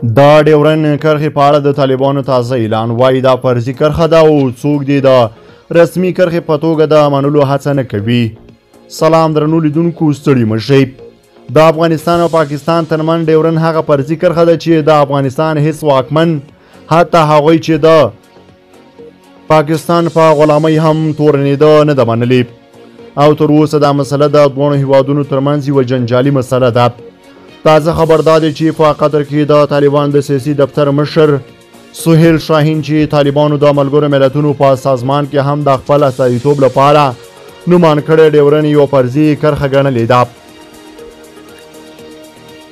د ډیورن کرښې په اړه د طالبانو تازه اعلان، وایي دا فرضي کرښه ده او څوک دې د رسمي کرښې په توګه د منلو هڅه نه کوي. سلام درنو لیدونکو، ستړي مه شئ. د افغانستان او پاکستان ترمنځ ډیورن هغه فرضي کرښه ده چې د افغانستان هیڅ واکمن، حتی هغوی چې د پاکستان په غلامۍ هم تورنېده، نه ده منلې او تر اوسه دا مسله د دواړو هیوادونو ترمنځ یوه جنجالي مسله ده. تازه خبر دا دی چې په قطر کې د طالبان د سیاسي دفتر مشر سهیل شاهین، چې طالبانو د ملګرو ملتونو په سازمان کې هم د خپل استازیتوب لپاره نومان کړی، ډیورن یوه فرضي کرښه ګڼلې ده.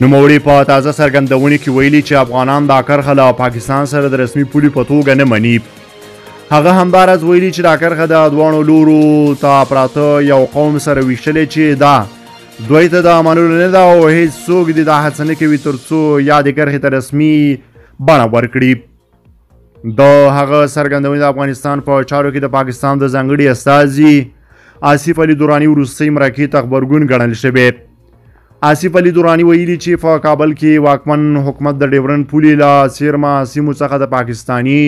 نوموړي په تازه څرګندونې کې ویلي چې افغانان دا کرښه له پاکستان سره د رسمي پولې په توګه نه مني. هغه همداراز ویلي چې دا کرښه د دواړو لورو ته پراته یو قوم سره ویشلې چې دا دوی ته د منلو نه ده او هیڅ څوک دې دا هڅه نه کوي تر څو یادې کرښې ته رسمي بڼه ورکړي. د هغه څرګندونې د افغانستان په چارو کې د پاکستان د ځانګړي استازي آصف علي دراني وروستۍ مرکې ته غبرګون ګڼل شوی. آصف علي دراني ویلي چې په کابل کې واکمن حکومت د ډیورن پولې له څېرمه سیمو څخه د پاکستاني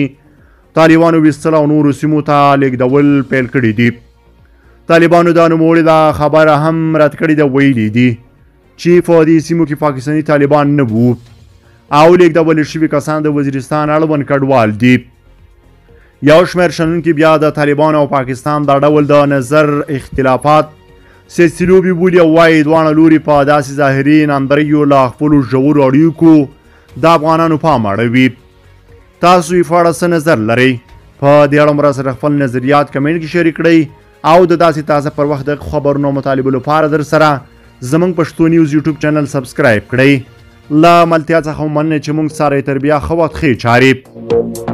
طالبانو ویستل او نورو سیمو ته لېږدول پیل کړي دي. طالبانو دا نوموړې دا خبره هم رد کړې ده، ویلي دي چې په دې سیمو کې پاکستاني طالبان نه وو او لېږدول شوي کسان د وزیرستان اړوند کډوال دي. یو شمېر شنونکي بیا د طالبانو او پاکستان دا ډول د نظر اختلافات سیاسي لوبې بولي او وایي دواړه لوري په داسې ظاهري ناندریو له خپلو ژورو اړیکو د افغانانو پام اړوي. تاسو یې په اړه څه نظر لرئ؟ په دې اړه مو راسره خپل نظریات کمنټ کې شریک کړئ او د داسې تازه پر وخت د خبرونو او مطالبو لپاره در سره زموږ پښتو نیوز یوټیوب چینل subscribe کړئ. له ملتیا څخه مننه چې موږ سره تر بیا ښه وخت ښې چارې.